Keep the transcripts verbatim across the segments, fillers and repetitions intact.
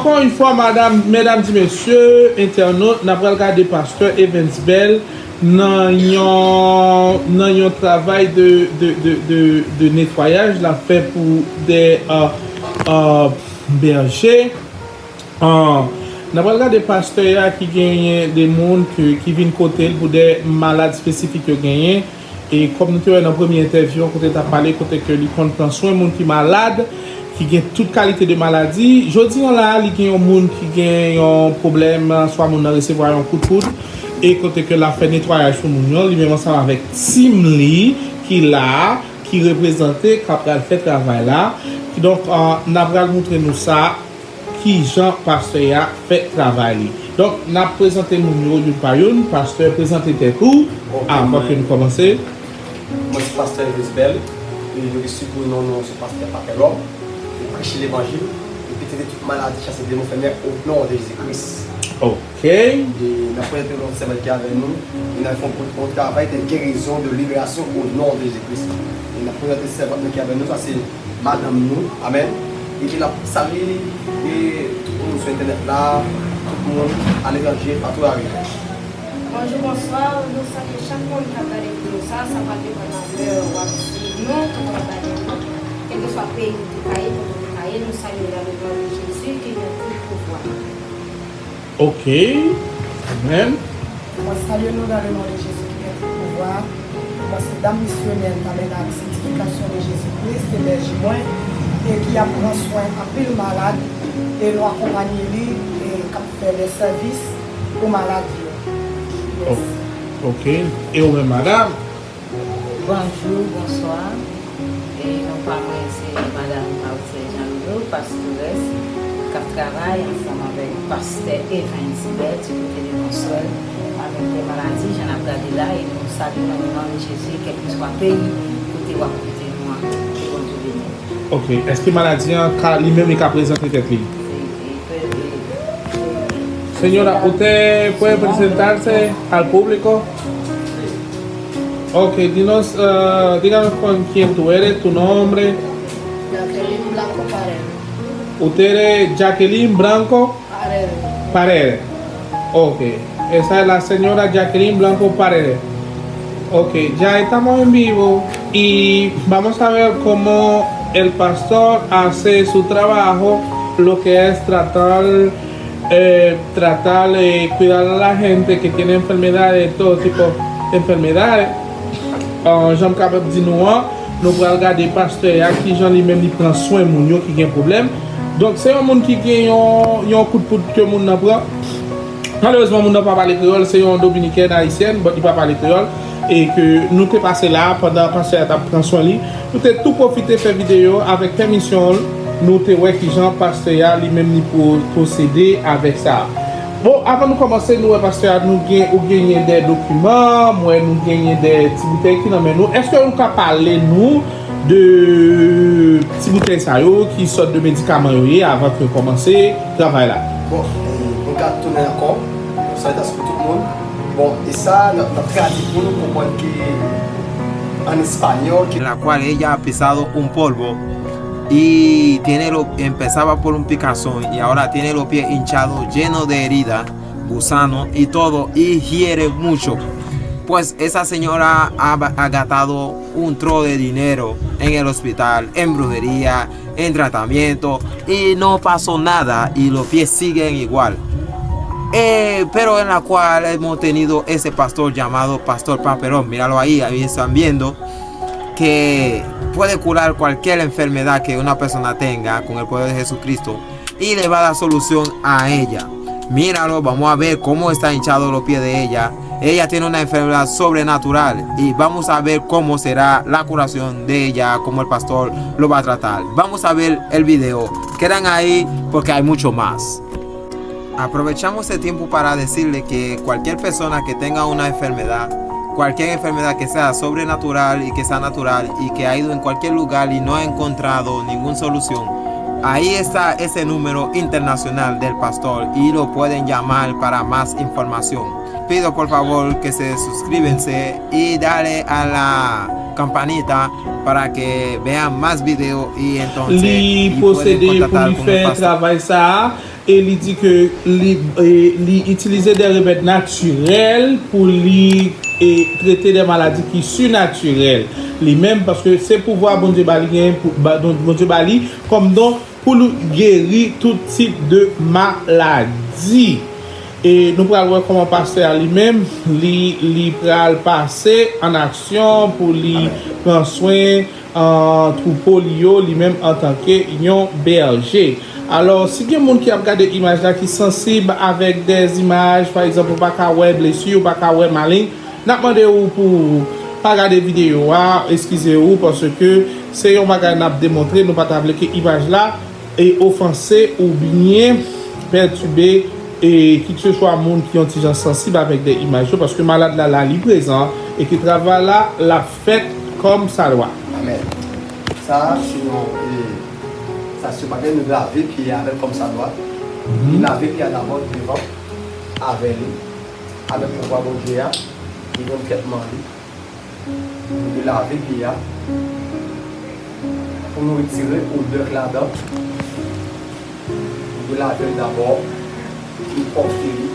Ankò yon fwa, madam, medam di mesye, entènot, n ap pral gade pastè Evens Bell nan yon, nan yon travay de, de, de, de, de netwayaj l ap fè pou de, euh, euh, bèje. Ah, n ap pral gade pastè a ki genyen de moun ke, ki vin kote l pou de malad espesifik yo genyen. E kòm nou te wè nan premye entèvyou an, kote l t ap pale, kote ke li konn pran swen moun ki malad, ki gen tout kalite de maladi. Jodi an la, li gen yon moun ki gen yon pwoblèm, swa moun nan resevwa yon kout poud, e kote ke l ap fè netwayaj pou moun yo, li menm ansanm avèk tim li ki la, ki reprezante, k ap pral fè travay la. Kidonk, ah, n ap pral montre nou sa. Kijan pastè a fè travay li. Donk, n ap prezante moun yo youn pa youn. Pastè, prezante tèt ou avan ke nou kòmanse. Mwen se pastè Evens Bell, e yo gen sipou non mwen se pastè Papelòm, e preche levanjil, epi trete tout maladi, chase demon, fè mèg, o non de Jezi Kris. Ok. E n ap prezante yon sèvant ki avè nou, e n ap fè yon bon travay de guérison, de libération au nom de Jésus-Christ. E n ap prezante sèvant nou ki avè nou, sa se madanm nou. Amèn. Epi n ap salye, e, tout moun sou entènèt la, tout moun aletranje, patou la rive. Bonjou, bonswa. Nou salye chak moun k ap gade videyo sa. Sa pa depann nan lè w ap swiv nou, kote w ap gade nou. Kèlkeswa peyi ou te ka ye, kote ou te ka ye, nou salye w nan le non de Jezi ki gen tout pouvwa. Ok. Amèn. Mwen salye nou nan le non de Jezi ki gen tout pouvwa. Mwen se dam misyonè tabènak Santifikasyon de Jezi Kris te bèje mwen e ki ap pran swen anpil malad e nou akonpanye li e k ap fè de sèvis pou malad yo. Yes. Ok. E ou menm, madam? Bonjou, bonswa. E non pa mwen se Madam Marcel Jean Milo, pastores k ap travay ansanm avèk pastè Evans Bell, ti kote de Bonswèl, avèk de maladi, jan n ap gade la, e nou salye nan non de Jezi, kèlkeswa peyi kote w ap koute nou an, ke Bondye beni w. Ok, èske maladi an ka, li menm li ka prezante tèt li? Señora, ¿usted puede presentarse al público? Ok, dinos, ah, díganos con quién tú eres, tu nombre. Jacqueline Blanco Paredes. Usted es Jacqueline Blanco Paredes. Paredes. Ok, esa es la señora Jacqueline Blanco Paredes. Ok, ya estamos en vivo y vamos a ver cómo el pastor hace su trabajo, lo que es tratar, eh, tratar de cuidar a la gente que tiene enfermedades, todo tipo de enfermedades. Ah, jan m kapab di nou an, nou pral gade pastè a, kijan li menm li pran swen moun yo ki gen pwoblèm. Donk, se yon moun ki gen yon, yon kout poud ke moun nan pran. Malerezman, moun nan pa pale kreyòl, se yon dominikèn ayisyèn, but li pa pale kreyòl, e ke nou te pase la pandan pastè a t ap pran swen li. Nou te tou pwofite fè videyo avèk pèmisyon l, nou te wè kijan pastè a li menm li pwo-, pwosede avèk sa. Bon, avan nou kòmanse, nou wè pastè a, nou gen, ou genyen de dokiman, m wè nou genyen de ti boutèy ki nan men nou. Èske ou ka pale nou de ti boutèy sa yo, ki sòt de medikaman yo ye, avan ke nou kòmanse travay la? Bon, e, nou ka tounen ankò. Salitations pou tout moun. Bon, e sa, n ap, n ap tradui pou nou konprann ke an espanyòl, ke la cual ella ha pisado un polvo y tiene lo, empezaba por un picazón y ahora tiene los pies hinchados, llenos de herida, gusano y todo, y hiere mucho. Pues esa señora ha, ha gastado un tro de dinero en el hospital, en brujería, en tratamiento, y no pasó nada, y los pies siguen igual. Eh, pero en la cual hemos tenido ese pastor llamado Pastor Paperón, míralo ahí, ahí están viendo que puede curar cualquier enfermedad que una persona tenga con el poder de Jesucristo y le va a dar solución a ella. Míralo, vamos a ver cómo está hinchado los pies de ella. Ella tiene una enfermedad sobrenatural y vamos a ver cómo será la curación de ella, cómo el pastor lo va a tratar. Vamos a ver el video. Quedan ahí porque hay mucho más. Aprovechamos este tiempo para decirle que cualquier persona que tenga una enfermedad, cualquier enfermedad que sea sobrenatural y que sea natural y que ha ido en cualquier lugar y no ha encontrado ninguna solución, ahí está ese número internacional del pastor y lo pueden llamar para más información. Pido por favor que se suscríbense y dale a la campanita para que vean más video y entonces y pueden contactar con el pastor. Li pwosede pou li fè travay sa a. E li di ke li, e, li itilize de remèd natirèl pou li, e, trete de maladi ki sinatirèl li menm, paske se pouvwa Bondye ba li genyen pou, ba, Bondye ba li kòm don pou l geri tout tip de maladi. E nou pral wè kòman pastè a li menm, li, li pral pase an aksyon pou li pran swen, e, twoupo li yo, li menm antanke yon bèje. Alò, si gen moun ki ap gade imaj la ki sansib avèk de imaj, pa egzanp, ou pa ka wè blesi, ou pa ka wè maleng, n ap mande w pou pa gade videyo a, eskize w, paske se yon bagay n ap demontre, nou pa ta vle ke imaj la e ofanse oubyen pètibe e kikeseswa moun ki yon ti jan sansib avèk de imaj yo, paske malad la la, li prezan, e ke travay la, l ap fèt kòm sa dwa. Amèn. Sa a, se yon, e, sa se bagay nou lave pye avè l kòm sa dwa. Li lave pye a dabò devan avè li, avèk pouvwa Bondye a, li jwenn trètman li. Nou dwe lave pye a pou nou retire odè k ladan. Nou dwe lave l dabò, pou nou pwòpte li.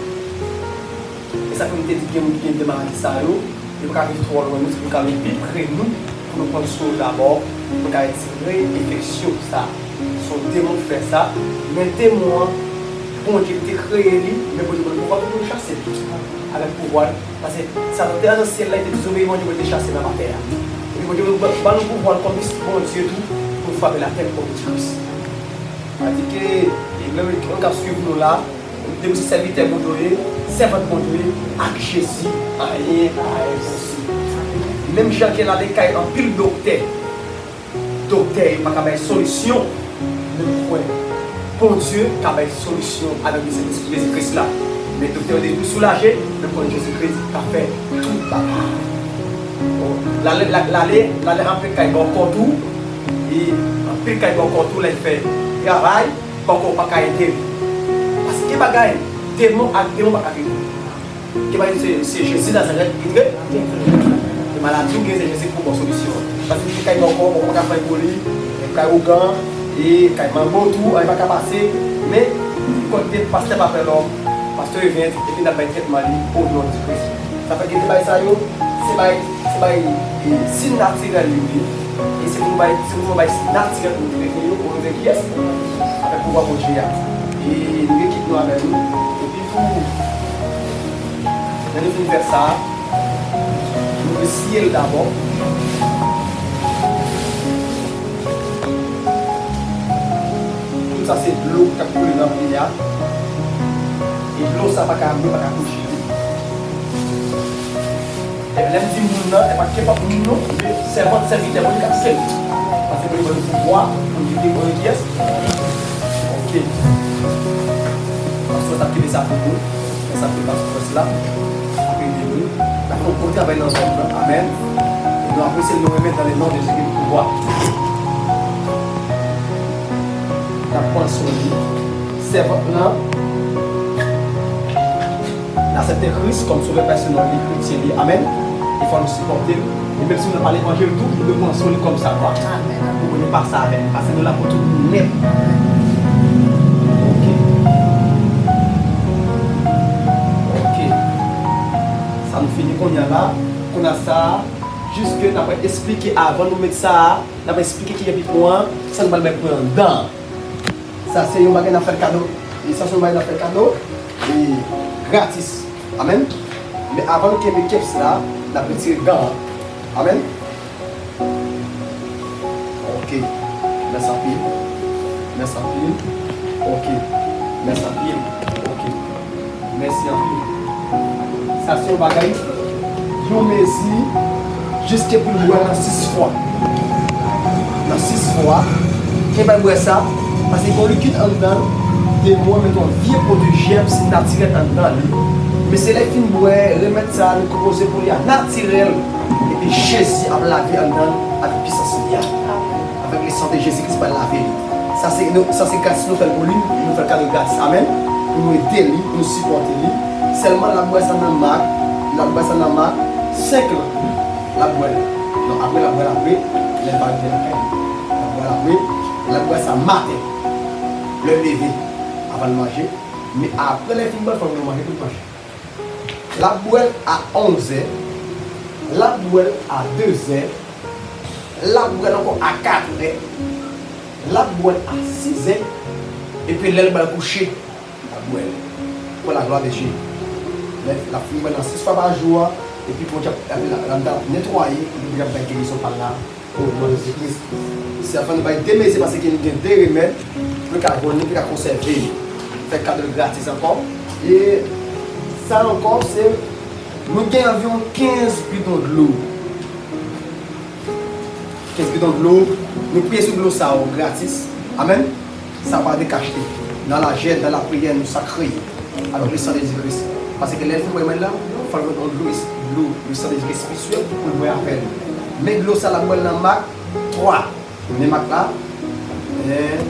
E sa fè m te di gen moun ki gen de maladi sa yo, yo pa ka viv twò lwen nou, se pou yo ka vin pi pre nou, pou nou pran swen yo dabò, pou nou ka retire enfeksyon sa. Se yon demon k fè sa, men demon an, Bondye ki te kreye li, men Bondye ban l pouvwa pou nou chase l avèk pouvwa l. Paske Satan te nan syèl la, li te dezobeyi Bondye pou l te chase l anba tè a. Epi Bondye ban, ban nou pouvwa l kòm Bondye tou, pou nou frape latè kòm Kris. Sa di ke, e menm moun k ap swiv nou la, depi se sèvitè Bondye w ye, sèvant Bondye w ye, ak Jezi, anyen pa enposib. Menm jan ke l ale kay anpil doktè, doktè yo pa ka bay solisyon, men m kwè Bondye ka bay solisyon avèk Jezi, Jezi Kris la. Men doktè yo te tou soulaje, men m konnen Jezi Kris ka fè tout bagay. Bon, l ale, l ale, l ale anpil kay bòkò tou, e anpil kay bòkò tou lè l fè travay, bòkò pa ka ede l. Paske gen bagay, demon ak demon pa ka trete. Gen bagay se, se Jezi Nazarèt ki vre. Gen maladi ou gen, se Jezi ki pou ba w solisyon an. Paske gen kay bòkò, bòkò pa ka fè pou li, kay ougan, e kay manbo tou, anyen pa ka pase. Men, kote pastè pa pè lòm, pastè yo vin, epi n ap bay trètman li, o non de Kris. Sa fè gen de bagay sa yo, se bagay, se bagay, e, sinatirèl yo ye. E se pou nou bay, se pou nou bay sinatirèl pou nou trete yo, o non de kiyès? Avèk pouvwa Bondye a. E nou gen kit nou avè nou. Epi pou, lè nou fin fè sa, nou dwe siye l dabò. Tout sa se dlo k ap koule nan pye a. E dlo sa pa ka, mwen pa ka touche li. E lè m di moun nan, e pa kenpòt moun non, men sèvant, sèvitè Bondye k ap sèvi. Paske Bondye ban nou pouvwa pou n kite Bondye kiyès? Ok. Pastè sa ap kenbe sa pou nou. Sa ap kenbe pastè la. Ap ede nou. N ap fè yon bon travay nan zòn nan. Amèn. E nou apresye l, nou renmen l dans le nom de Jésus ki gen pouvwa. N ap pran swen li. Sèvant lan. N aksepte Kris kòm Sovè pèsonèl li, kretyen li. Amèn. E fò nou sipòte l. E menm si nou nan pa levanjil tou, nou dwe pran swen li kòm sa dwa. Amèn. Pou nou pase avè l. Pase nou la pou tout nèt. Ok. Ok. Sa nou fini kounye a la. Kounye a sa, jiske n ap esplike avan nou met sa a, n ap esplike ki epi pwen an, sa nou pral bay pwen anndan an. Sa se yon bagay n ap fè l kado. E sa se yon bagay n ap fè l kado. E gratis. Amèn. Men avan nou kenbe keps la, n ap retire gan an. Amèn. Ok. Mèsi anpil. Mèsi anpil. Ok. Mèsi anpil. Ok. Mèsi anpil. Sa se yon bagay, yon mezi, jiske pou l bwè nan sis fwa. Nan sis fwa, e bay bwè sa, paske gen likid anndan l, demon an mete yon vye po de jèm, se natirèl anndan li. Men se lè l fin bwè remèd sa a, nou konpoze pou li a natirèl, epi Jezi ap lave anndan l avèk pisans li a. Avèk le sang de Jésus-Christ pral lave li. Sa se, nou, sa se gratis nou fè l pou li, nou fè l kado gratis. Amèn. Pou nou ede li, pou nou sipòte li. Sèlman l ap bwè sa nan Mak, l ap bwè sa nan Mak senk lan. L ap bwè l. Non, apre l ap bwè l apre, lè l va rive lakay li. L ap bwè l apre, l ap bwè sa maten. Lè l leve. Avan l manje, men apre lè l fin bwè l, fò l manje pou l manje. L ap bwè l a onzè, l ap bwè l a dezè, l ap bwè l ankò a katrè, l ap bwè l a sizè, epi lè l pral kouche, l ap bwè l. Pou la glwa de Dye. Lè l ap fin bwè l nan sis fwa pa jou a, epi Bondye ap, ap, ap, ap netwaye, epi Bondye ap bay gerizon pa l la. O non de Jezi Kris. Se afè nou bay de mezi paske nou gen de remèd pou nou ka jwenn li, pou nou ka konsève li. Fè kado l gratis ankò. E sa ankò, se nou gen anviwon kenz bidon dlo. Kenz bidon dlo. Nou priye sou dlo sa yo gratis. Amèn. Sa pa dekachte. Dans la jeûne, dans la prière, nou sakré avèk le sang de Jésus-Christ. Paske lè l fin bwè remèd la, fò l mete yon dlo, dlo, le sang de Jésus-Christ espirityèl pou l bwè avè l. Men dlo sa l ap bwè l nan Mak twa. Men Mak la, en,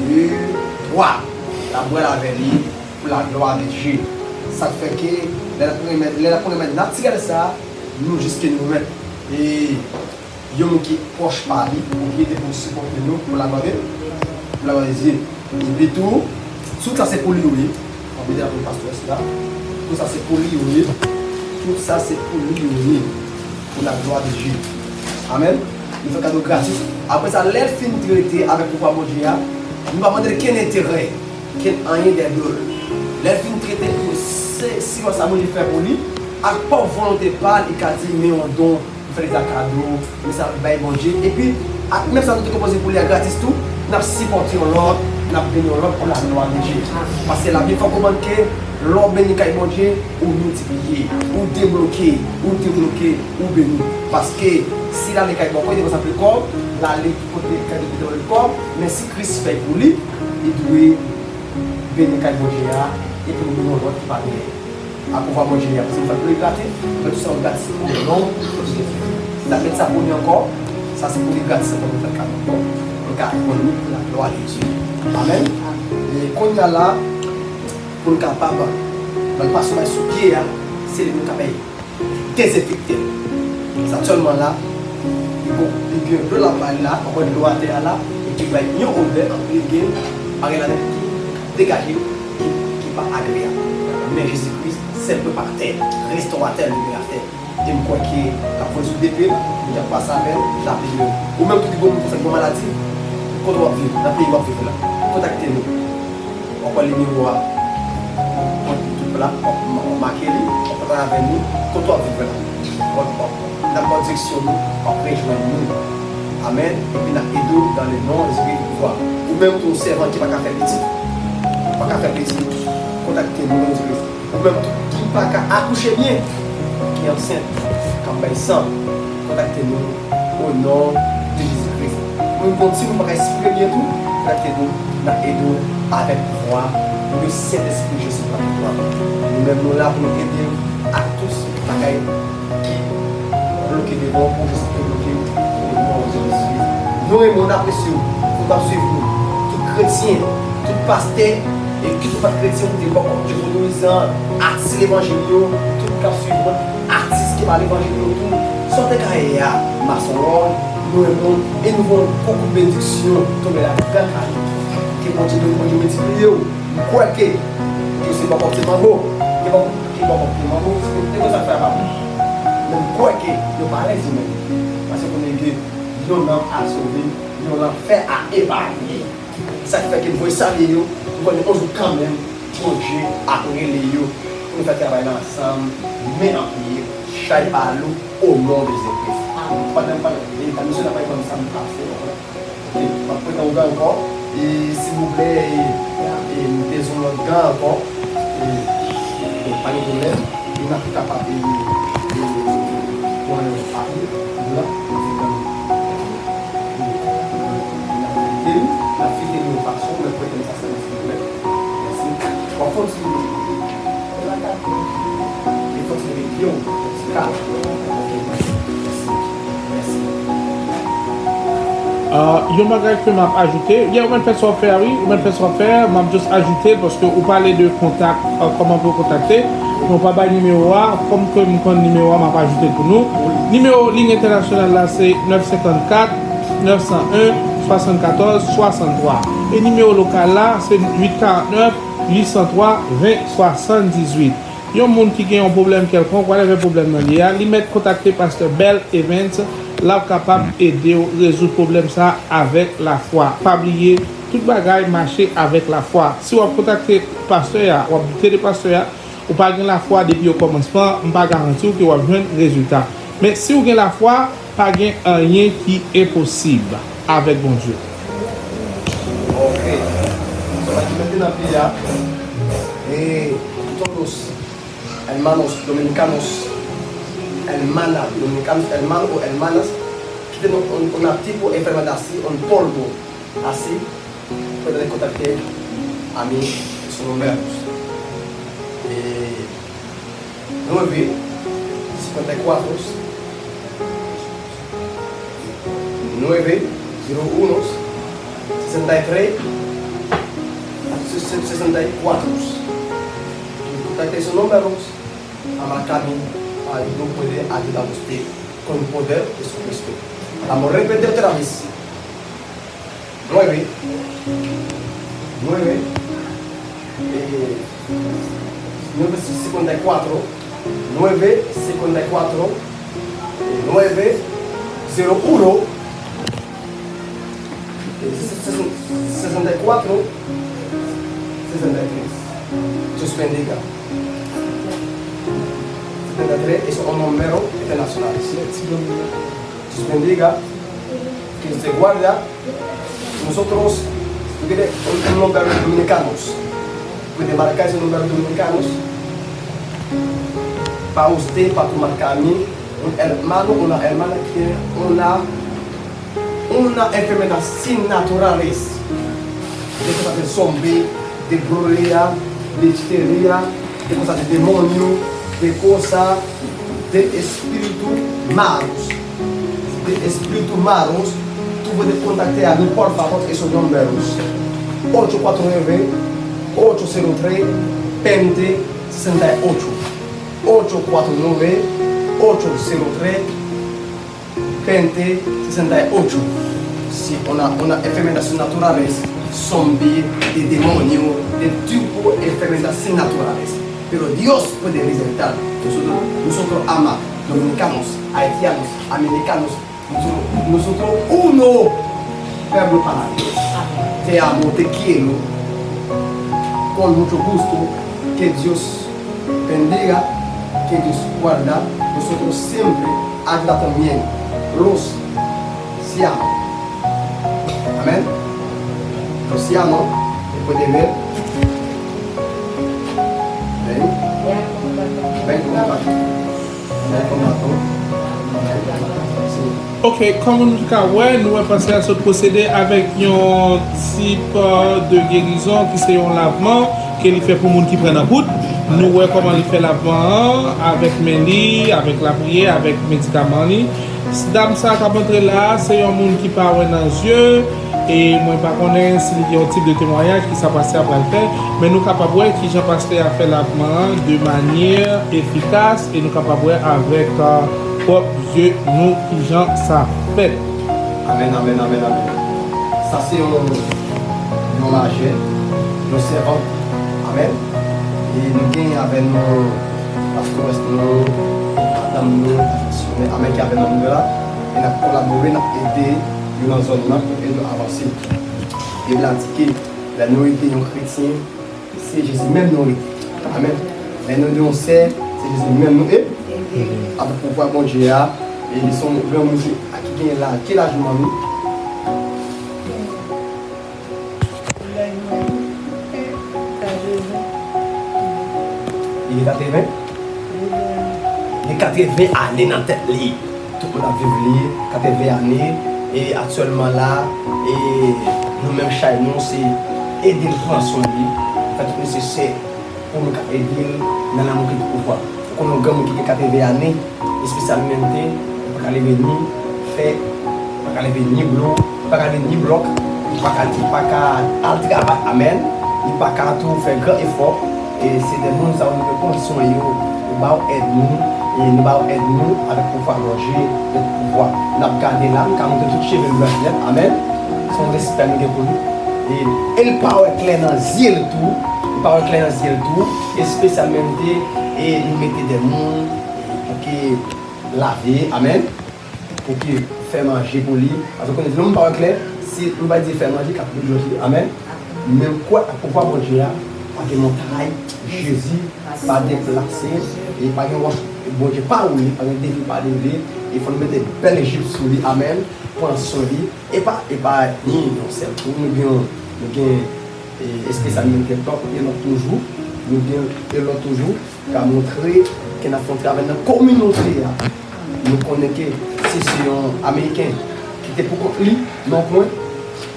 de, twa. L ap bwè l avè li pou la glwa de Dye. Sa k fè ke lè l ap pran remèd, lè l ap pran remèd natirèl sa, nou jis ke nou remèt. E yon moun ki pwòch pa li, oubyen te pou sipòte nou, pou la glwa de, pou la glwa de Dye. Epi tou, tout sa se pou li yo ye. Anpil de la pou pastè sila. Tout sa se pou li yo ye. Tout sa se pou li yo ye. Pou la glwa de Dye. Amèn. Nou fè kado gratis. Apre sa, lè l fin trete avèk pouvwa Bondye a, nou pa mande l kenn enterè, kenn anyen dèyè do l. Lè l fin trete pou se, silans sa Bondye fè pou li, ak pwòp volonte pa l, li ka di, men yon don, m fè li sa kado, men sa bay Bondye. Epi, ak menm sa nou te konpoze pou li a gratis tou, n ap sipòte yon lòt, n ap beni yon lòt pou la glwa de Dye. Paske Labib fè w konprann ke lè w beni kay Bondye, ou miltipliye, ou debloke, ou debloke, ou beni. Paske si l ale kay bò kò, li te konsa pou kò, l ale ki kote kay li te kò, men si Kris fè pou li, li dwe beni kay Bondye a, epi nou beni yon lòt ki pa genyen. Apwouve Bondye a, paske nou fè pou li gratis, nou fè tout sa yo gratis o non de Jezi. N ap met sa pou li ankò, sa se pou li gratis ankò, nou fè kado ankò. Nou ka konn li pou la glwa de Dye. Amèn. E kounye a la, pou nou kapab, lè l pase bay sou pye a, se li nou ka bay dezenfekte l. Sa sèlman la, li bon, li gen dlo l ap bay la, anpwen dlo atè a la, epi bay yon odè, anpil gen bagay ladan l ki degaje, ki, ki pa agreyab. Men Jezi Kris, sèl preparatè, restoratè, liberatè. E m kwè ke l ap voye sou de pye l, li ap pase avè l, l ap libere l. Ou menm tou ki gon moun konsa ki gon maladi, kote w ap viv, nan peyi w ap viv la, kontakte nou. W ap wè nimewo a, w ap pran tout la, w ap ma-, w ap make li, w ap pataje avè nou, kote w ap viv la. W ap, w ap, n ap ba w direksyon nou, w ap rejwenn nou. Amèn. Epi n ap ede w dans le nom de Jésus Christ. Ou menm tou, yon sèvant ki pa ka fè pitit, ou pa ka fè pitit, kontakte nou, Jezi Kris. Ou menm tou ki pa ka akouche byen, ki ansent, k ap bay san, kontakte nou o non de Jezi Kris. Ou menm ki yon timoun pa ka eksprime byen tou, kontakte nou, n ap ede w avèk pouvwa le Sentespri Jezi nan tout nou. Nou menm nou la pou nou ede w ak tout bagay ki bloke devan w pou Jezi te bloke w o non de Jezi Kris. Nou renmen w, n apresye w, nou k ap swiv nou, tout kretyen, tout pastè, e ki tou pa t kretyen, ou te bò kò, vodouyizan, atis levanjil yo, tout k ap swiv mwen, atis ki pa levanjil yo tou, sa w te ka ye a, masonwòl, nou renmen w, e nou voye yon gwo kout benediksyon tonbe ladan kay ou. Ke Bondye beni w, Bondye miltipliye w. M kwè ke, ke se bò kò w te mango, ke bò, ke bò kò w te mango, se te konsa k fè a pa bon. Men m kwè ke nou pa lèzime, paske konnen ke yon nanm a sove, yon lanfè a epanye. Sa k fè ke m voye salye yo, m konnen yon jou kanmenm, Bondye ap rele yo pou nou fè travay la ansanm, men an pye, chay pa lou, o non de Jezi Kris. Pandan, pandan, e, misye nan pale kòm sa m pase, w konprann? Ok, m ap pran yon gan ankò, e, silvouplè, e, e, m bezwen yon lòt gan ankò, e, bon, pa gen pwoblèm, e n ap kapab, e, e, pran yon papye, blan, se kan, e, e, n ap fite l, n ap fite l yon fason, men prete m sa sèlman silvouplè. Mèsi. W ap fè yon ti, yon ti ka. Ok, mèsi. Mèsi. Ah, yon bagay ke m ap ajoute, yeah, ou mèt fè sa w fè a, wi, ou mèt fè sa w fè a, m ap just ajoute, paske ou pale de kontak, ah, kòman pou kontakte, men w pa bay nimewo a, kòm ke m konn nimewo a, m ap ajoute l pou nou. Nimewo liy entènasyonal la, se nèf senkannkat, nèf san en, swasannkatòz, swasanntwa. E nimewo lokal la, se uit karant nèf, uit san twa, ven swasanndizwit. Yon moun ki gen yon pwoblèm kèlkonk, whatever pwoblèm nan ye a, li mèt kontakte pastè Bell Evans, l ap kapab ede w rezoud pwoblèm sa a avèk lafwa. Pa bliye, tout bagay mache avèk lafwa. Si w ap kontakte pastè a, w ap doute de pastè a, ou pa gen lafwa depi okòmansman, m pa garanti w ke w ap jwenn rezilta. Men si w gen lafwa, pa gen anyen ki enposib avèk Bondye. Ok. Sa ki mete nan pye a, e todos hermanos dominicanos, hermana dominicanos, hermano o hermanas, que tiene un, un activo enfermedad así, un polvo así, puede contactar a mí, su número. Eh, nueve cincuenta y cuatro, nueve cero uno, sesenta y tres, sesenta y cuatro. Contacte esos números, ama kami, a, yo puede ayudar a usted con poder de Jesucristo. Vamos a repetir otra vez. Nueve, nueve, eh, nueve cincuenta y cuatro, nueve cincuenta y cuatro, eh, nueve cero uno, eh, sesenta y cuatro, sesenta y tres. Dios bendiga. Setenta y tres es un número internacional. Dios bendiga. Que se guarda. Nosotros, tú tienes un, un número dominicanos. Puede marcar ese número dominicanos. Para usted, para tu marcar a mí, un hermano, una hermana que tiene una, una enfermedad sin naturales. De cosas de zombie, de brujería, de hechicería, de cosas de demonio, de cosas de espíritu malos, de espíritu malos, tú puedes contactar a mí, por favor, esos números. Ocho cuatro nueve, ocho cero tres, veinte sesenta y ocho. Ocho cuatro nueve, ocho cero tres, veinte sesenta y ocho. Si una, una enfermedad naturales, zombie, de demonio, de tipo de enfermedad sin naturales. Pero Dios puede resucitar. Nosotros, nosotros ama dominicanos, haitianos, americanos, nosotros, nosotros uno, pueblo para Dios. Te amo, te quiero, con mucho gusto, que Dios bendiga, que Dios guarda, nosotros siempre ayuda también los siamo. Amén. Los siamo, después de ver. Ven. Ven con la. Ven con la. Sí. Ok, kòm nou ka wè, nou wè pastè a sot pwosede avèk yon tip, euh, de gerizon ki se yon lavman ke li fè pou moun ki pran nan gout. Nou wè kòman li fè lavman an avèk men li, avèk lapriyè, avèk medikaman li. Dam sa k ap antre la a, se yon moun ki pa wè nan zye, e mwen pa konnen si li gen yon tip de temwayaj ki sa pastè a pral fè, men nou kapab wè kijan pastè a fè lavman an de manyè efikas, e nou kapab wè avèk, euh, pwòp zye nou kijan sa fèt. Amèn, amèn, amèn, amèn. Sa se yon, yon majè, yon sèvant. Amèn. E nou gen avè nou pastores nou, madanm nou, amèn, ki avè nan nou la. E n ap kolabore, n ap ede yo nan zòn nan pou ede yo avanse. Bib la di ke lè nou ede yon kretyen, se Jezi menm nou rete. Amèn. Lè nou ede yon sè, se Jezi menm nou ede. Avèk pouvwa Bondye a, e li se yon granmoun ki, ki gen laj, ki laj ou manmi? Li gen katreven? Li gen katreven ane nan tèt li. Tout moun ap viv li, katreven ane, e aktyèlman la, e nou menm chay nou se ede l pran swen li, fè tout nesesè pou nou ka ede l nan lanmou ki gen pouvwa. Ou konn yon granmoun ki gen katreven ane, espesyalmente, li pa ka leve ni fè, li pa ka leve ni blo, li pa ka leve ni blòk, li pa ka, li pa ka al travay, amèn, li pa ka tou fè gran efò. E se de moun sa yo nou dwe pran swen yo, nou ba yo èd nou, e nou ba yo èd nou avèk pouvwa Bondye, avèk pouvwa. N ap gade la, m ka montre tout cheve l blanch nèt, amèn. Se yon respè nou gen pou li. E l pa wè klè nan zye l tou, li pa wè klè nan zye l tou, espesyalman e li mete de moun pou ke lave, amèn, pou ke fè manje pou li. Paske w konnen, si yon moun pa wè klè, si nou pa di fè manje, k ap mijote, amèn. Men m kwè ak pouvwa Bondye a, pa gen montay, Jezi pa deplase, e pa gen wòch Bondye pa woule, pa gen defi pa leve, e fò nou mete bèl jip sou li, amèn, pran swen li, e pa, e pa ni yon sèl kou, nou gen, nou gen, e, espesyalman Elot, Elot toujou, nou gen Elot toujou, ka montre ke n ap fè yon travay nan kominote a. Nou konnen ke si se yon Ameriken ki te pou kont li, nan yon kwen,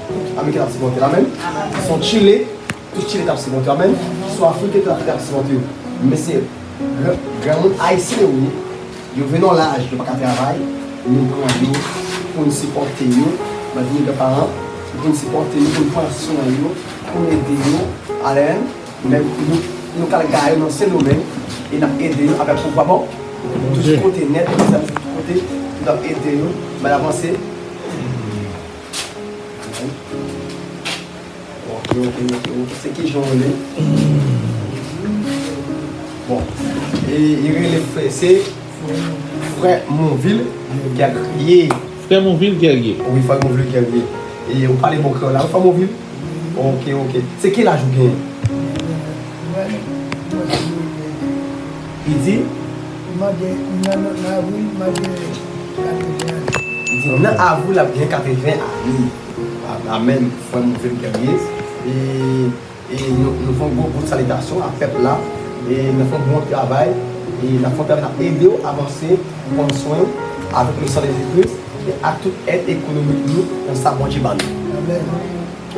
tout Ameriken t ap sipòte l, amèn. Si se yon Chile, tout Chile t ap sipòte w, amèn. Si se yon Afriken, tout Afriken t ap sipòte w. Men se gran, granmoun ayisyen yo ye. Yo vin nan laj, yo pa ka travay. Nou pran yo pou n sipòte yo. Ban vini granparan, pou n sipòte yo, pou n pran swen yo, pou n ede yo. Amèn. Men nou, nou kal gaye nan Sendomeng e n ap ede yo avèk pouvwa bon. Tout kote nèt, tout kote, n ap ede yo, bay avanse. Ok, ok, ok, ok. Se ki jan w rele? Bon. E, e rele frè, se frè Monvil Guerrier. Frè Monvil Guerrier. Wi, frè Monvil Guerrier. E ou pale bon kreyòl la, wi, frè Monvil? Ok, ok. Se ki laj ou genyen? Li di? Nan, nan, nan avril, m ap gen katreven ane. Li di, nan avril, l ap gen katreven ane. A-, amèn, frè m, Monvil Guerrier. E, e nou, nou fè yon gwo, gwo salitasyon a pèp la. E n ap fè yon bon travay. E n ap fè yon travay, n ap ede w avanse, pran swen w avèk le san de Jezi Kris. E ak tout èd ekonomik nou nan sa Bondye ban nou. Amèn.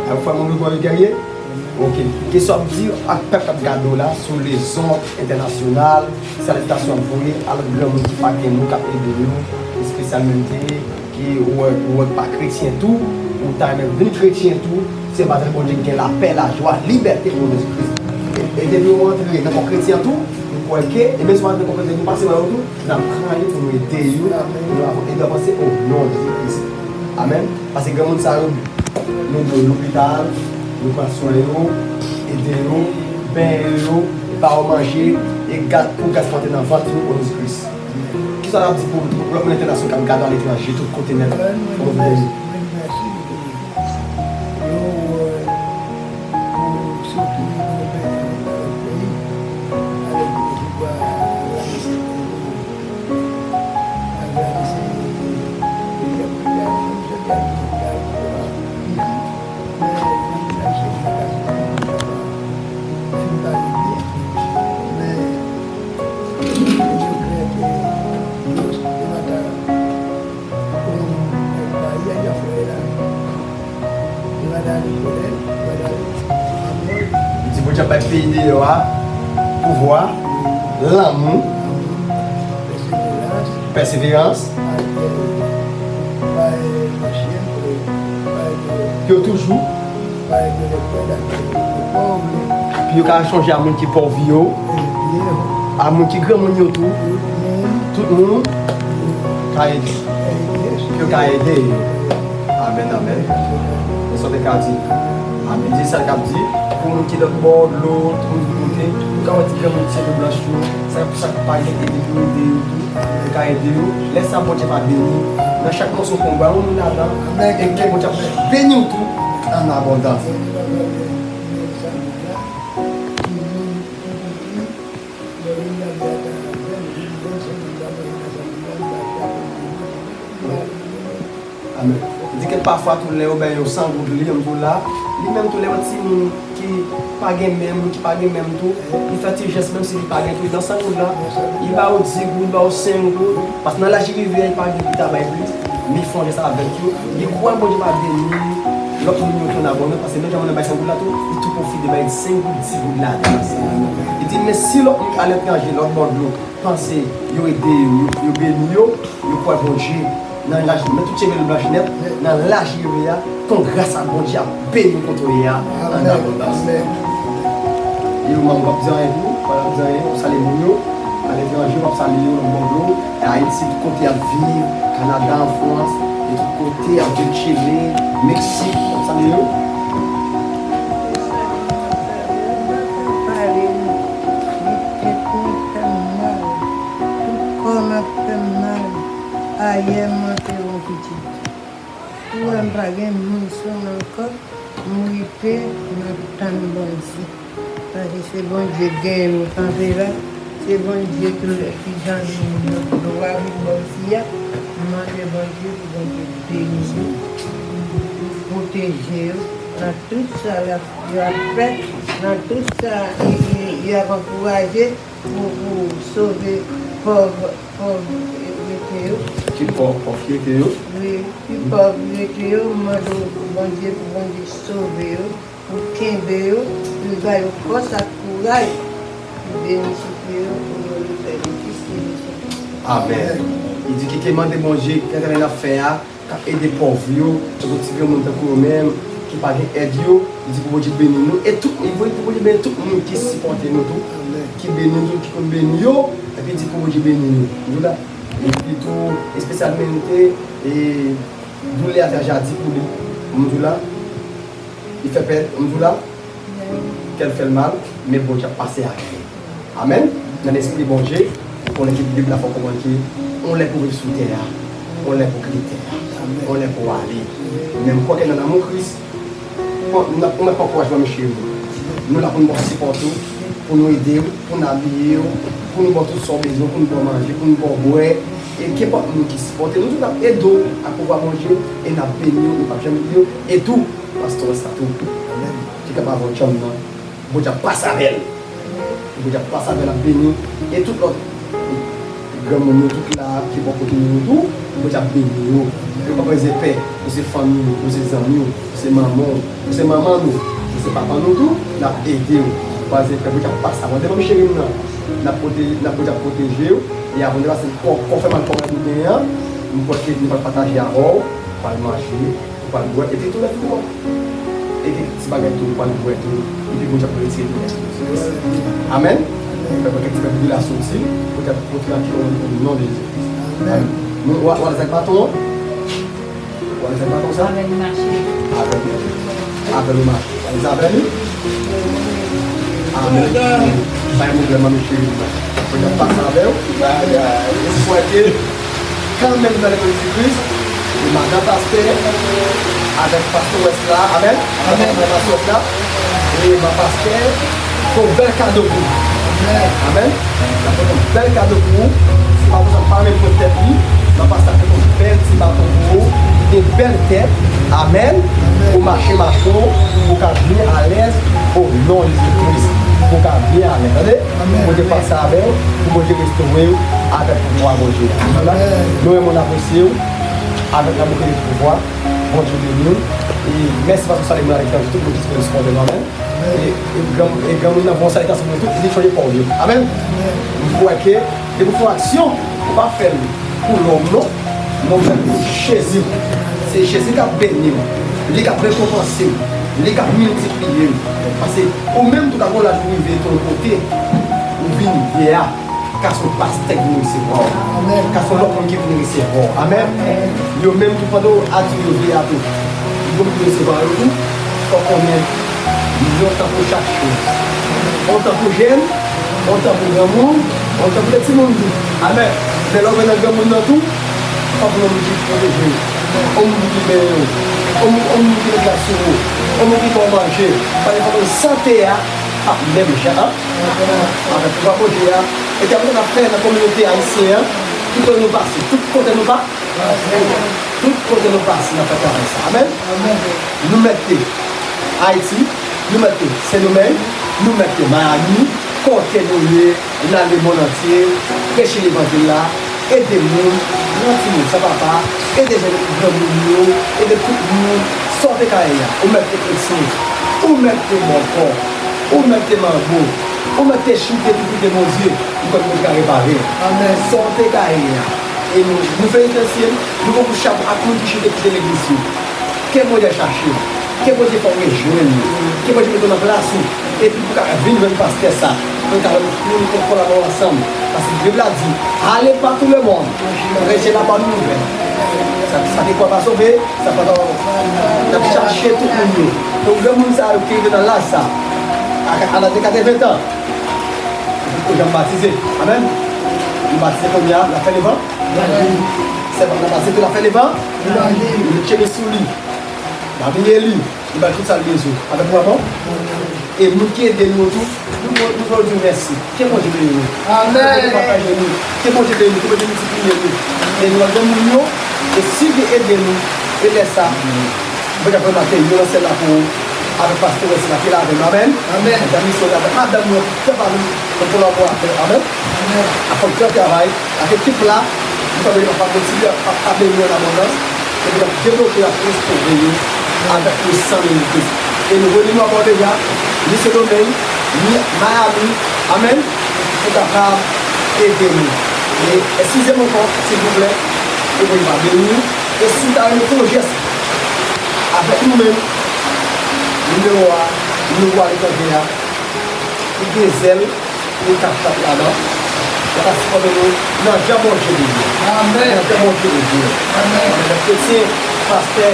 Ak frè Monvil Guerrier? Ok. Kisa w ap di ak pèp k ap gade w la sou lezon entènasyonal, salitasyon ap voye a lòt granmoun ki pa gen moun k ap ede yo, espesyalman ki ou wè, ou wè pa kretyen tou, ou ta renmen vin kretyen tou, se baz Bondye ki gen lapè, lajwa, libète nan non Jezi Kris. E, e depi ou rantre nan kò kretyen tou, m kwè ke, e menm si ou pa rantre nan kò kretyen tou, pase wè yo tou, n ap pran yo pou nou ede yo, pou nou ede avanse o non de Jezi Kris. Amèn. Paske granmoun sa yo, nou dwe lopital, nou pran swen yo, ede yo, benyen yo, ba yo manje, e gad, pou gaz pa antre nan vant yo, o non de Jezi Kris. Kisa n ap di pou, pou lòt moun entènasyonal k ap gade aletranje, tout kote nèt? Mwen di mèsi, mwen di mèsi pou yo, pou soti nan yon peyi, nan yon lòt peyi, avèk yon pouvwa, avèk yon pouvwa, avèk yon pouvwa, Li di Bondye ap bay peyi deyò a pouvwa, lanmou, pèseverans, pou yo toujou pou yo ka chonje a moun ki pòv yo, a moun ki granmoun yo tou. Tout moun ka ede. Pou yo ka ede yo. Amèn, amèn. E sa w te ka di. Amèn. Di sa l k ap di. Pou moun ki lòt bò dlo, tout moun ki kote, nou ka wè ti granmoun, ti sèvant blanch yo, sa, sa k pa gen ede pou ede yo tou. Yo ka ede yo. Lè sa, Bondye va beni. Nan chak mòso pen, ou ba yon moun ladan. E ke Bondye ap beni w tou an abondans. Amèn. Di ke pafwa tou lè yo bay yon san goud li, m tou la. Li menm tou lè yon timoun ki pa gen men, moun ki pa gen men tou, li fè ti jès menm si li pa gen tou, li nan san goud la. Li ba yo di goud, li ba yo senk goud. Paske nan laj li rive a, li pa gen pou li ta bay plis. Men li fè yon jès avèk yo. Li kwè Bondye va beni lòt moun yo tou nan abondans, paske menm jan moun nan bay senk goud la tou, li tou pwofite bay senk goud, di goud ladan. Li di, men si lòt moun aletranje, lòt bò dlo, panse yo ede yo, yo, yo beni yo, yo kwè Bondye nan laj, men tout cheve l blanch nèt, nan laj li ye a, ton gras a Bondye ap beni w kote w ye a, an abondans. E ou manm, w ap di anyen tou, w ap di anyen, w ap salye moun yo, aletranje, w ap salye yo, nan bò dlo, Ayiti, tout kote y ap viv, Kanada, an Frans, e tout kote y ap viv, Chili, Meksik, w ap salye yo. Ayè, m antere yon pitit. Ou wè m pa gen moun sou m ankò, m rive nan tann Bondye. Paske se Bondye k genyen nou kanpe la, se Bondye ki, ki jan nou, nou dwa vin ba w fi a. M mande Bondye pou Bondye beni nou, pou pwoteje yo nan tout sa y ap, y ap fè, nan tout sa y, y, y ap ankouraje pou, pou sove pòv, pòv rete yo. Ki pòv, pòv ki rete yo? Wi, ki pòv rete yo, m mande w pou Bondye, pou Bondye sove yo, pou kenbe yo, pou ba yo fòs ak kouraj, pou benefisye yo, pou yo refè pitit ki nesans. Amèn. Li di, kite mande Bondye, fè travay n ap fè a, k ap ede pòv yo, tankou ti granmoun tankou yo menm, ki pa gen èd yo, li di pou Bondye beni nou, e tout, li voye pou Bondye beni tout moun ki sipòte nou tou, ki beni nou tou, ki konn beni yo, epi li di pou Bondye beni nou. Nou la, epi tou, espesyalmente, e, doulè a te jadi pou li. Mwen tou la, li fè pèn, mwen tou la, kè l fè l mal, men Bondye ap pase avè l. Amèn. Nan lespri Bondye, ou konnen ke Bib la fè w konprann ke yon lè pou viv sou tè a, yon lè pou kite tè a, yon lè pou ale. Men m kwè ke nan lanmou Kris, ou mèt pran kouraj, mesye. Nou la pou nou ba w sipò tou, pou nou ede w, pou n abiye w, pou nou ba w tout sa w bezwen, pou nou ba w manje, pou nou ba w bwè. E kenpòt moun ki sipòte nou, nou tou n ap ede w ak pouvwa Bondye, e n ap beni w, nou p ap janm bliye w. E tou, pastè sa tou, ki kanpe avè w djanm nan, Bondye ap pase avè l. Bondye ap pase avè l, ap beni. E tout lòt granmoun yo, tout la, ki bò kote nou yo tou, Bondye ap beni yo. Yo pa bezwen pè, nou se fanmi w, nou se zanmi w, nou se manman w, nou se manman nou, nou se papa nou tou, n ap ede w. Yo pa bezwen pè, Bondye ap pase avè w. Depi cheri m nan, n ap pwote-, n ap, Bondye ap pwoteje w. E avan de pase, kò, kò fè mal, kò malad nou genyen an, m kwè ke nou pral pataje avè w, pral manje. Ou pral bwè, epi tou lè fini w. E gen ti bagay tou, ou pral bwè tou, epi Bondye ap retire doulè sou ou. Amèn. Fè bwè kèk ti bagay doulè a soti, Bondye ap retire doulè o non de Jezi Kris. Amèn. Nou, ou a-, ou alèz ak baton an? Ou alèz ak baton sa? Avè l mache. Avè l mache. Avè l mache. Ou alèz avè li? Amèn. Pa gen pwoblèm, manmi cheri. Bondye ap pase avè w. Eswè ke kanmenm nan legliz Jezi Kris, e madan pastè, avèk pastè Wès la, amèn. Amèn. Avèk pastè Wès la, e madan pastè, fè yon bèl kado pou ou. Amèn. Amèn. L ap fè yon bèl kado pou ou. Se pa pou sa, pa menm pou tèt li, madan pastè ap fè yon bèl ti baton pou ou, de bèl tèt. Amèn. Amèn. Ou mache, mache, ou ka byen alèz, o non de Jezi Kris, ou ka byen alèz. Tande? Amèn. Bondye pase avè w, pou Bondye restore w avèk pouvwa Bondye. Amèn. Nou renmen w, n apresye w, avèk lanmou ke li pouvwa, Bondye beni w. E mèsi paske w salye moun avèk lanmou, tout moun ki sipòte nou, amèn. E, e gran, e granmoun nan, bon, sa li t ansanm nou tout, li chanje pa w yo. Amèn. M kwè ke depi w fè yon aksyon, ou pa fè l pou lòm, non. Non, fè l pou Jezi. Se Jezi k ap beni w. Li k ap rekonpanse w. Li k ap miltipliye w. Paske ou menm tou ka gen laj pou rive tou yon kote, ou vin vyè a, ka se yon pastè k vin resevwa w. Amèn. Ka se yon lòt moun ki vin resevwa w. Amèn. Yo menm tou pandan w ap di yo vyè a tou, yo vin resevwa yo tou, fò w konnen yon tan pou chak choz. Yon tan pou jèn, yon tan pou granmoun, yon tan pou lè timoun tou. Amèn. Men lè w vin nan granmoun nan tou, fòk yon moun ki pwoteje w, yon moun ki benyen w, yon moun, yon moun ki met gras sou ou, yon moun ki ba w manje. Paske fòk sante a pa menm jan avèk pouvwa Bondye a. E se sa n ap fè nan kominote ayisyen an, tout kote nou pase, tout kote nou pa-, tout kote nou pase, n ap fè travay sa. Amèn. Nou mèt te Ayiti, nou mèt te Sendomeng, nou mèt te Miami, kote nou ye, n ale lemonn antye, preche levanjil la, ede moun, pran timoun san papa, ede jèn granmoun yo, ede tout moun, sa w te ka ye a, ou mèt te kretyen, ou mèt te bòkò, ou mèt te manbo, ou mèt te chite pou koute Bondye, m kwè Bondye ka repare. Amèn. Sa w te ka ye a. E nou, nou felisite l, nou pran pou chapo ak moun ki chite koute legliz yo. Ke Bondye chache w. Ke Bondye fè w rejwenn li. Ke Bondye mete w nan plas ou. Epi pou w ka vin jwenn pastè sa. Pou w ka, pou nou fè kolaborasyon ansanm. Paske Bib la di, allez par tout le monde, prêchez la bonne nouvelle. Sa, sa ki kwè pa sove, sa pa, n ap chache tout moun yo. Donk, granmoun sa yo ki rive nan laj sa, a, a laj de katreven tan, yo janm batize. Amèn. Nou batize kounye a, n ap fè levanjil. Sèvant la pase, tout afè li va. Li tcheke sou li. L a bliye li. Li bay tout sa l bezwen. Avèk nou, bon? E moun ki ede nou tou, nou, nou fè yo di mèsi. Ke Bondye beni nou. Amèn. Ke Bondye pataje nou. Ke Bondye beni nou. Ke Bondye miltipliye nou. E nou al gen moun yo, e si li ede nou, e lè sa, Bondye ap remake yo nan syèl la pou ou, avèk pastè Wes la ki la avè nou. Amèn. Amèn. Avèk misyon avèk madanm nou, ki fè pa nou, nan kolaboratè. Amèn. Amèn. Ak fòk gran travay, ak ekip la, nou pa bezwen pa kontinye ap, ap, ap beni yo an abondans. Epi n ap devlope, n ap restore yo avèk nou san limit. E nou rele nou ankò deja, ni Sendomeng, ni Miami, amèn, pou kapab ede nou. E eskize m ankò, silvouplè, e Bondye va beni nou. E si w ta renmen fè yon jès avèk nou menm, nimewo a, nimewo a lekranje a, ou gen zèl, ou kapab ladan. Sa va sipòte nou nan jan Bondye vle. Amèn. Nan jan Bondye vle. Amèn. Amèn. Kretyen, pastè,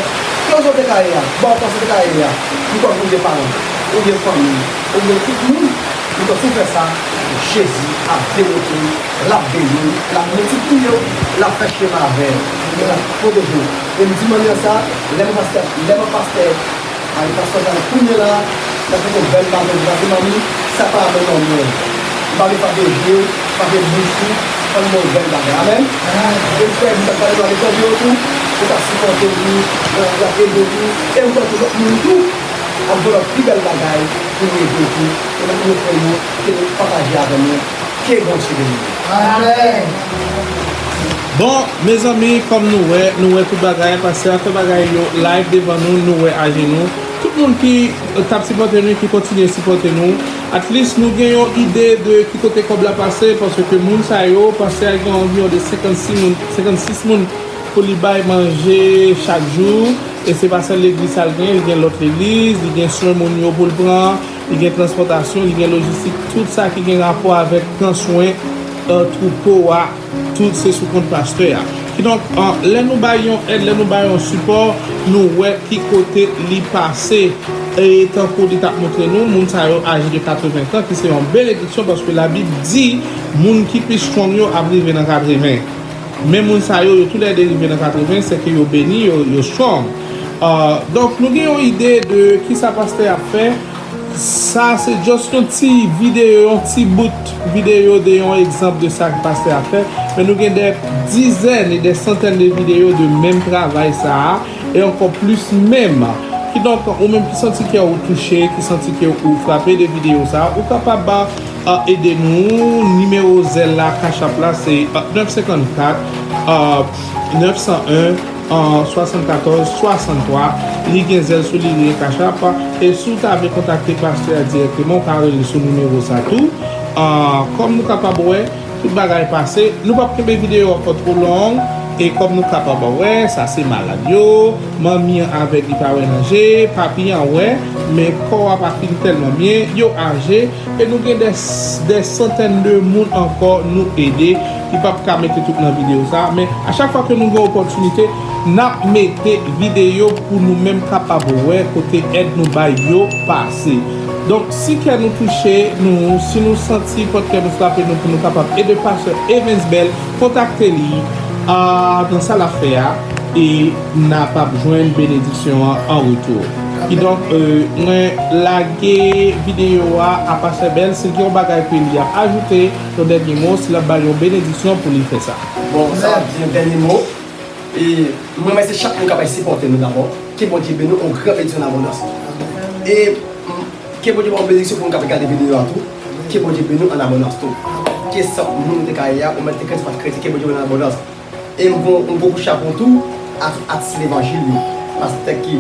kote w te ka ye a, bò kote w te ka ye a, nou konn ou gen paran, ou gen fanmi, ou gen tout moun, nou konn si w fè sa, Jezi ap devlope w, l ap beni w, l ap miltipliye w, l ap fè chemen avè w, l ap pwoteje w. E m di mannyè sa, lè m pastè, lè m pastè, Ay, pastè Jean, kounye la, n ap fè yon bèl bagay, nou pase manmi, sa pa avè manmi an. M pa vle frape je w, frape bouch ou, ann bon bèl bagay. Amèn. E frè, m t ap pale nou avèk tande yo tou, yo t ap sipòte nou, y ap ede nou, e m kwè ke lòt moun tou ap jwenn lòt pi bèl bagay pou nou ede tou, e n ap ofri yo, ke nou pataje avè nou. Ke Bondye beni nou. Amèn. Bon, mezanmi, kòm nou wè, nou wè tout bagay, pastè a fè bagay yo live devan nou, nou wè ajenou. Tout moun ki, euh, t ap sipòte nou, ki kontinye sipòte nou, at least nou gen yon ide de ki kote kòb la pase, paske moun sa yo, pastè a gen anviwon de senkannsis moun, senkannsis moun pou li bay manje chak jou. E se pa sèl legliz sa l gen, li gen lòt legliz, li gen swen moun yo pou l pran, li gen transpòtasyon, li gen lojistik, tout sa ki gen rapò avèk pran swen, euh, twoupo a, tout se sou kont pastè a. Kidonk, euh, lè nou bay yon èd, lè nou bay yon sipò, nou wè ki kote li pase. E tankou li t ap montre nou, moun sa yo aje de katreven tan, ki se yon benediksyon, paske Labib di, moun ki pi strong yo ap rive nan katreven. Men moun sa yo, yo toulède rive nan katreven, sèke yo beni, yo, yo strong. Euh, donk, nou gen yon ide de kisa pastè ap fè. Sa se just yon ti videyo, yon ti bout videyo de yon egzanp de sa ke pastè ap fè. Men nou gen dè dizèn e dè santèn de videyo de menm travay sa a, e ankò plis menm. Kidonk, ou menm ki santi kè ou touche, ki santi kè ou frape de videyo sa a, ou kapab, euh, ede nou. Nimewo Zelle la, Cash App la, se, euh, nèf senkannkat, euh, nèf san en, euh, swasannkatòz swasanntwa. Li gen Zelle sou li, li gen Cash App. E si w ta vle kontakte pastè a dirèkteman, ou ka rele sou nimewo sa tou. Euh, kòm nou kapab wè, tout bagay pase. Nou p ap kenbe videyo a ankò twò long. E kòm nou kapab wè, sa se malad yo. Manmi an avèg, li pa wè nan je. Papi an wè, men kò a pa fin tèlman byen. Yo aje. E nou gen dè, dè santèn de moun ankò nou ede, ki p ap ka mete tout nan videyo sa. Men a chak fwa ke nou gen opòtinite, n ap mete videyo pou nou menm kapab wè kote èd nou bay yo pase. Donk, si kè nou touche nou, si nou santi pòt kè nou frape nou pou nou kapab ede pastè Evens Bell, kontakte li, a, nan sa l ap fè a, e n ap ap jwenn benediksyon an an retou. Kidonk, euh, mwen lage videyo a a pastè Bell, si l gen yon bagay ke li ap ajoute, yon dènye mo, si l ap bay yon benediksyon pou li fè sa. Bon, sa m ap di yon dènye mo. E mwen remèsye chak moun k ap sipòte nou dabò. Ke Bondye beni w, yon gran benediksyon an abondans. E, mm, ke Bondye ba w benediksyon pou moun k ap gade videyo a tou. Ke Bondye beni w an abondans tou. Ke sa moun ou te ka ye a, ou mèt te kretyen, pa t kretyen, ke Bondye beni w an abondans. E m gon, m gon kou chapo tou a tout atis levanjil yo. Pastè ki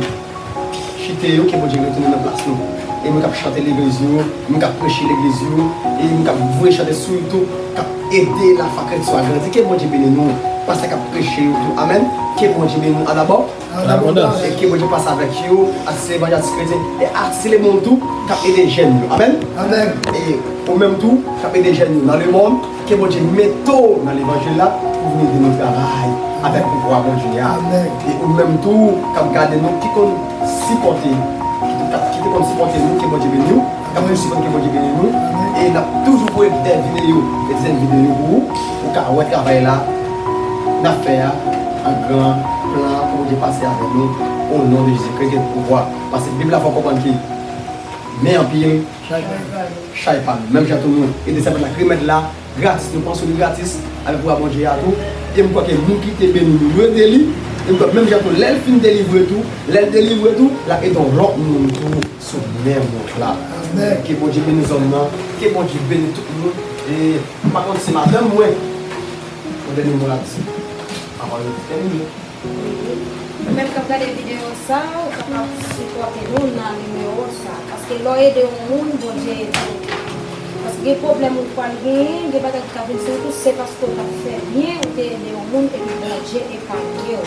chite yo, ke Bondye retounen nan plas nou. E moun k ap chante legliz yo, moun k ap preche legliz yo, e moun k ap voye chante sou YouTube, k ap ede lafwa kretyen yo a grandi, ke Bondye beni nou. Pastè k ap preche yo tou, amèn. Ke Bondye beni nou an abondans. E ke Bondye pase avèk yo, atis levanjil, atis kretyen, e atis lemonn tou, k ap ede jèn yo. Amèn. Amèn. E ou menm tou, k ap ede jèn yo nan lemonn, ke Bondye mete w nan levanjil la pou vin ede nou travay avèk pouvwa Bondye a. Amèn. E ou menm tou, k ap gade nou, ki konn sipòte, ki, ki te konn sipòte nou, ke Bondye beni w. K ap konn sipòte, ke Bondye beni nou. Amèn. E n ap toujou voye dè videyo, dè dizèn videyo pou ou, pou w ka wè travay la n ap fè a. Nan gran plan pou Bondye pase avèk nou, o non de Jezi Kris ki gen pouvwa. Paske Bib la fè w konprann ke men anpil, chay pa nou. Menm jan tou nou ede sèvant la k remèt la, gratis, nou pran sou li gratis, avèk pouvwa Bondye a tou. E m kwè ke moun ki te beni nou, nou ede li. E m kwè menm jan tou, lè l fin delivre tou, lè l delivre tou, l ap ede yon lòt moun tou sou menm wout la. Ke Bondye beni zòn nan, ke Bondye beni tout moun. E m pa konn si madanm mwen, yon dènye mo l ap di. Pawòl yo tèmine. Wi. Ou menm k ap gade videyo sa, ou kapab sipòte nou nan nimewo sa. Paske lè w ede yon moun, Bondye ede w tou. Paske gen pwoblèm ou pral genyen, gen bagay ki ka vin sou ou tou, se paske w t ap fè byen, ou te ede yon moun, epi Bondye epanye w.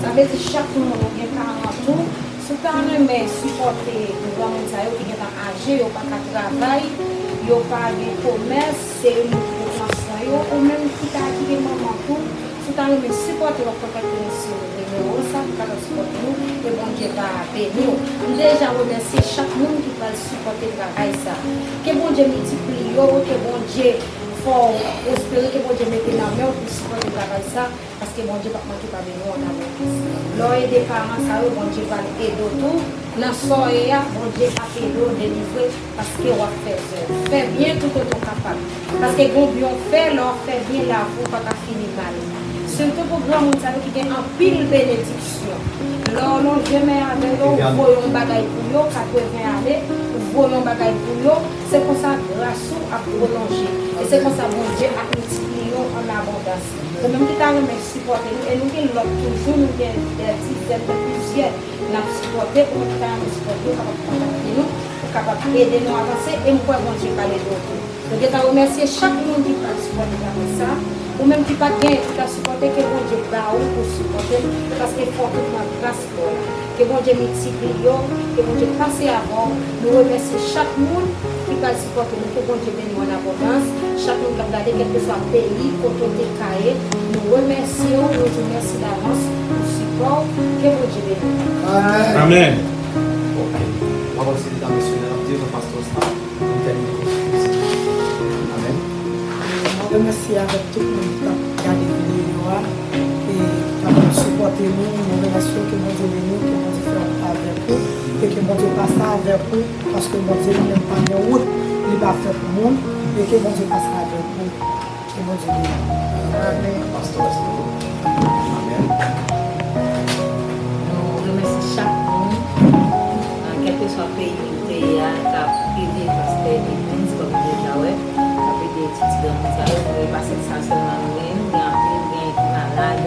Sa vle di chak moun ou gen paran tou, si w ta renmen sipòte granmoun sa yo ki gentan aje, yo pa ka travay, yo pa gen komès, se yo menm ki pou pran swen yo, ou menm ki ta ki gen manman tou, si w ta renmen sipòte w ap kontakte nou sou nimewo sa pou kapab sipòte nou e Bondye va beni w. M deja remèsye chak moun ki pral sipòte travay sa. Ke Bondye miltipliye w, ke Bondye fè w pwospere, ke Bondye mete nan men w pou sipòte travay sa, paske Bondye p ap manke pa beni w an abondans. Lè w ede paran sa yo, Bondye pral ede w tou. Nan sa w ye a, Bondye ap ede w delivre, paske w ap fè zèv. Fè byen toutotan w kapab. Paske gen yon byen w fè, lè w ap fè byen, lavi w pa ka fini mal. Sitou pou granmoun sa yo ki gen anpil benediksyon. Lè w lonje men avè yo, ou voye yon bagay pou yo, katreven ane, ou voye yon bagay pou yo, se konsa gras ou ap pwolonje. E se konsa Bondye ap miltipliye w an abondans. Ou menm ki ta renmen sipòte nou, e nou gen lòt toujou, nou gen dè dizèn, dè plizyè. N ap sipòte, ou menm ki ta renmen sipòte, ou kapab kontakte nou, ou kapab ede nou avanse, e m kwè Bondye pral ede w tou. Nou gentan remèsye chak moun ki pral sipòte travay sa. Ou menm ki pa t genyen pou ta sipòte, ke Bondye ba ou pou sipòte, paske fò w tout nan gras li la. Ke Bondye miltipliye w, ke Bondye pase avè w. Nou remèsye chak moun ki pral sipòte nou, ke Bondye beni w an abondans. Chak moun k ap gade, kèlkeswa peyi kote w te ka ye, nou remèsye w, nou di w mèsi davans pou sipò w. Ke Bondye beni w. Amèn. Amèn. Ok. Pawòl se li ta mensyone, l ap di nan pastè sa, pou n tèmine. Amèn. Mwen remèsye avèk tout moun ki t ap gade videyo a, e k ap sipòte nou. Mwen remèsye w, ke Bondye beni w, ke Bondye fè wout avèk ou, e ke Bondye pase avèk ou, paske Bondye li menm pa gen wout, li pa fè pou moun, e ke Bondye pase avèk ou, ke Bondye beni w. Amèn. Pastè, amèn. Nou remèsye chak moun, nan kèlkeswa peyi ou te ye a, k ap ede pastè Evens, kòm nou deja wè, k ap ede ti, ti granmoun sa yo, nou e pa sèl sa sèlman nou ye, nou gen anpil, gen ki malad,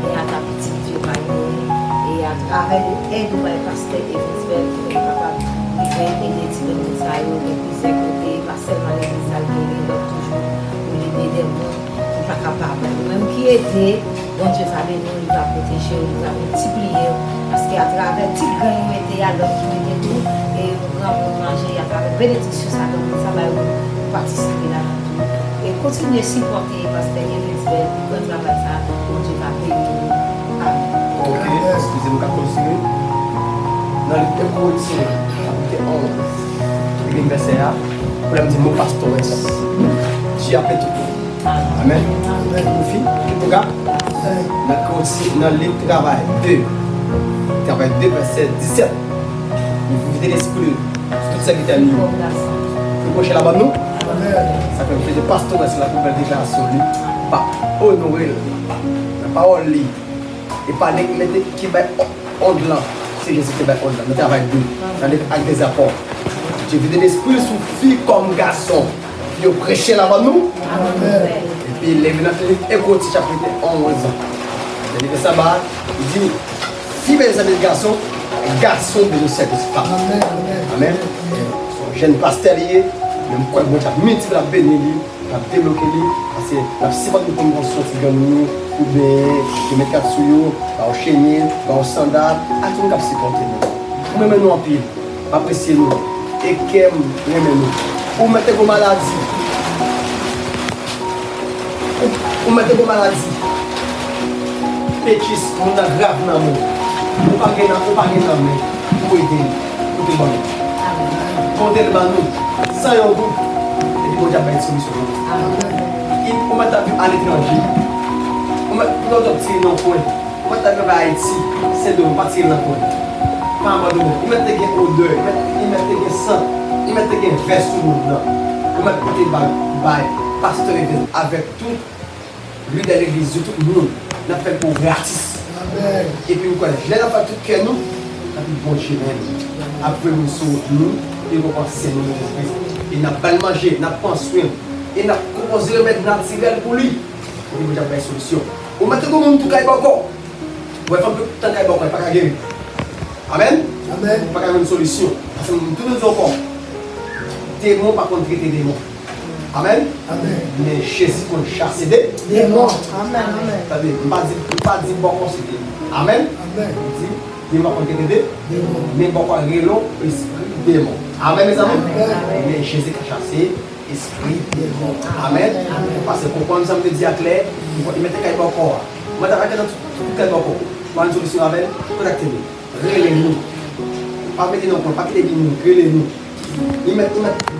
gen ata pitit yo pa genyen, e atravè de èd ou bay pastè Evens Bell, ki fè nou kapab rive ede ti granmoun sa yo, gen plizyè kote, pa sèlman legliz sa l te ye, lòt toujou, nou ede de moun ki pa kapab. Ou menm ki ede, Bondye va beni w, li va pwoteje w, li va miltipliye w. Paske atravè ti grenn ou mete a, lòt ki mete tou, e yon granmoun manje, e atravè benediksyon sa granmoun sa bay ou, ou patisipe ladan tou. E kontinye sipòte pastè Evens Bell pou gran travay sa, Bondye va beni w. Amèn. Ok, eskize m, ka kontinye. Nan liv de Korentyen, chapit onz, epi vèsè a, pou lè m di mo pastè, Dye ap tout. Amèn. Amèn. Pou fi, pou gad. Nan Korentyen, nan liv Travay de, Travay de, vèsè disèt. Li vide lespri l sou tout sèvitè li yo. Pou pwochen labann nou. Amèn. Sa fè m fete pastè sa la pou bèl deklarasyon li. Pa onore l nan pawòl li. E pa nèg mete ki bay òd lan. Se Jezi ki bay òd lan. Nan Travay de. Nan liv Ak dèzapò. Dye vide lespri l sou fi kòm gason. Yo preche labann nou. Amèn. Epi leve nan liv Eko ti chapit onz. Nan liv Saba, li di, fi bezwen sèvis gason, gason bezwen sèvis fanm. Amèn. Amèn. Amèn. Se yon jèn pastè li ye, men m kwè Bondye ap miltipliye, ap beni li. N ap debloke li, paske n ap sipòte nou pou nou pran swen ti granmoun yo, pou benyen, yo met kat sou yo, ba yo chenye, ba yo sandal, ak tout moun k ap sipòte nou. M renmen nou anpil, m apresye nou, e kè m renmen nou. Ou mèt te gwo maladi, ou, ou mèt te gwo maladi, pechis, moun nan grav nan men w, ou pa gen nan, ou pa gen nan men, ou ede l, ou te ban nou. Pote l ban nou, san yon goud, epi Bondye ap bay solisyon pou nou. Amèn. Ou mèt ap viv aletranje, ou mèt, ou mèt ap tire nan kwen, Mwen t ap travay Ayiti, Sendomeng, pa tire nan kò l. Pa abandone. Li mèt te gen odè, li mèt, li mèt te gen sant, li mèt te gen vès sou moun nan. Li mèt pote bag bay pastè Evens avèk tout lidè legliz yo, tout moun. N ap fè l pou gratis. Epi m kwè, lè n ap fè tout kè nou, epi Bondye menm ap voye moun sou wout nou, e rekonpanse nou nan Jezi Kris. E n ap ba l manje, n ap pran swen l, e n ap konpoze remèd natirèl pou li. Epi Bondye ap bay solisyon. Ou mèt gon moun tou kay bòkò. Ou wè fanm tout tan kay bòkò, li pa ka geri. Amèn? Amèn. Ou pa ka jwenn solisyon. Paske m toujou di ankò, demon pa konn trete demon. Amèn? Amèn. Men Jezi konn chase de demon. Amèn, amèn. Tande, m pa di, m pa di bòkò se demon. Amèn? Amèn. M di, demon pa konn trete de demon. Men bòkò rele w espri demon. Amèn, mezanmi? Amèn. Men Jezi ka chase espri demon. Amèn. Amèn. Paske konprann sa m te di a klè, li mete kay bòkò a. Mwen ta kay nan tout, tout kay bòkò. Ou pa jwenn solisyon avè l, kontakte nou. Rele nou. Pa mete nan kwen, pa kite di moun, rele nou. Li mèt, li mèt,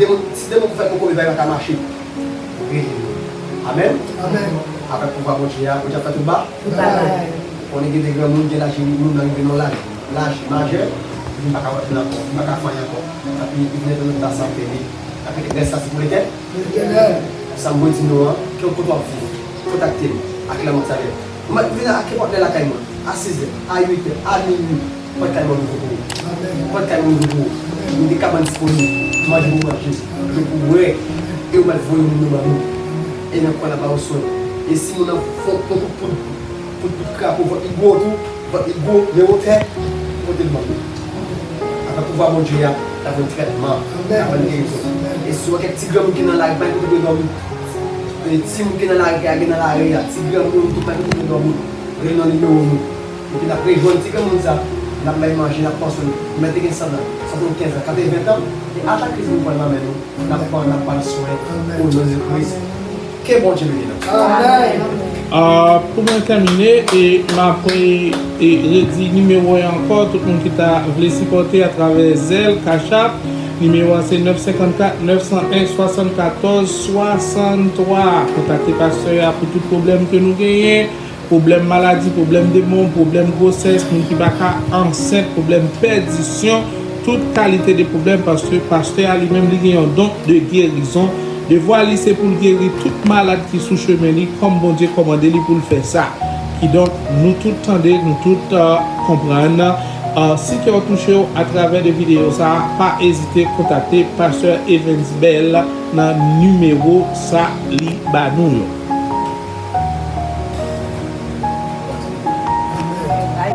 demon, si demon pou fè kokobe, bagay pa ka mache. Rele nou. Amèn. Amèn. Avèk pouvwa Bondye a, Bondye ap fè tout ba. Tout bagay. Konnen gen de granmoun, gen laj, moun nan rive nan laj, laj majè, li pa ka wè moun ankò, li pa ka fè anyen ankò. Epi, li vin nan tan sa fè li. Epi, rès la se pou Letènèl. Letènèl. Sa m vle di nou an, ke kote w ap viv, kontakte m. A kilè mwen sa ye? Ou mèt vin a kenpòt lè lakay mwen, a sizè, a uitè, a minui. Pòt kay mwen ouvri pou ou. Pòt kay mwen ouvri pou ou. Nou gen kabann disponib. Manje pou manje. Dlo pou bwè. E ou mèt voye moun yo ban nou. E n ap kwè n ap ba yo swen. E si moun nan fon, fon kout poud, poud, poud krapo, vant li gwo tou, vant li gwo, men wotè, pote l ban nou. Avèk pouvwa Bondye a, l ap jwenn trètman, l ap jwenn gerizon. E si w wè kèk ti granmoun ki nan lari, pa gen kote pou yo dòmi. E timoun ki nan lari a, gen nan lari a, ti granmoun, tout pa gen kote pou yo dòmi. Rele nan nimewo nou. Epi n ap rejwenn ti granmoun sa, n ap bay manje, n ap pran swen l. Li mèt te gen san an, swasannkenz an, katreven tan, e a chak kriz nou pran nan men nou, n ap pran, n ap ba l swen, o non de Jezi Kris. Ke Bondye beni nou. Amèn. Ah, pou mwen tèmine, e m ap re- e redi nimewo a ankò, tout moun ki ta vle sipòte atravè Zelle, Cash App, nimewo a se nèf senkannkat, nèf san en, swasannkatòz, swasanntwa. Kontakte pastè a pou tout pwoblèm ke nou genyen. Pwoblèm maladi, pwoblèm demon, pwoblèm gwosès, moun ki pa ka ansent, pwoblèm pèdisyon, tout kalite de pwoblèm, paske pastè a li menm li gen yon don de gerizon. Devwa li se pou l geri tout malad ki sou chemen li, kòm Bondye kòmande li pou l fè sa. Kidonk, nou tout tande, nou tout, euh, konprann. Euh, si kè w touche w atravè de videyo sa a, pa ezite kontakte pastè Evens Bell nan nimewo sa li ba nou yo.